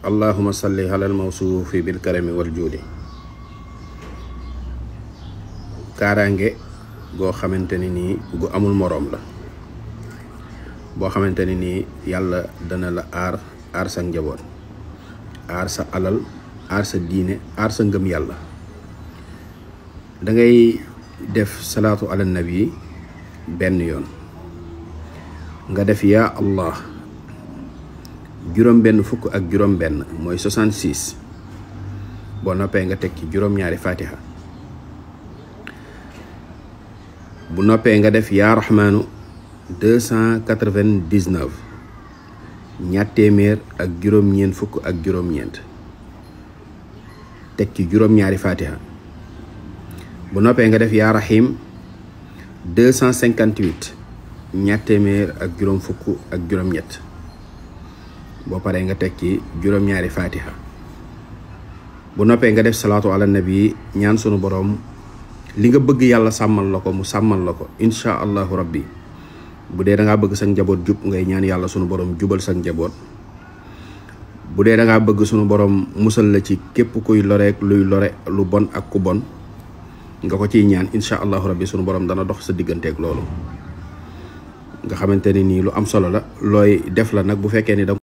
allahuma salli alal mawsuufi bil karami wal juudi. kaaraange goo xamante ni nii gu amul moroom la, boo xamante ni nii yàlla dana la aar sa njaboot, aar sa alal, aar sa diine, aar sa ngëm yàlla. da ngay def salaatu ala nabi benn yoon, nga def yaa allah juróom-benn fukk ak juróom-benn mooy 66. boo noppee nga teg ci juróom-ñaari fatiha. bu noppee nga def yaa rahmaanu 299 ñaar téeméer ak juróom-ñeent fukk ak juróom-ñeent, teg ci juróom-ñaari fatiha. bu noppee nga def yaa rahim 258 ñaar téeméer ak juróom fukk ak juróom-ñett. boo paree nga teg ci juróom-ñaari fatiha. bu noppee nga def salaatu ala nabi ñaan sunu boroom li nga bëgg yàlla sàmmal la ko mu sàmmal la ko insha allahu rabbi. bu dee da ngaa bëgg sa njaboot jub ngay ñaan yàlla sunu boroom jubal sa njaboot. bu dee da ngaa bëgg sunu boroom musal la ci képp kuy loreek luy lore lu bon ak ku bon nga ko ciy ñaan insha allahu rabbi sunu boroom dana dox sa digganteeg loolu. nga xamante ne nii lu am solo la looy def la nag bu fekkee ni da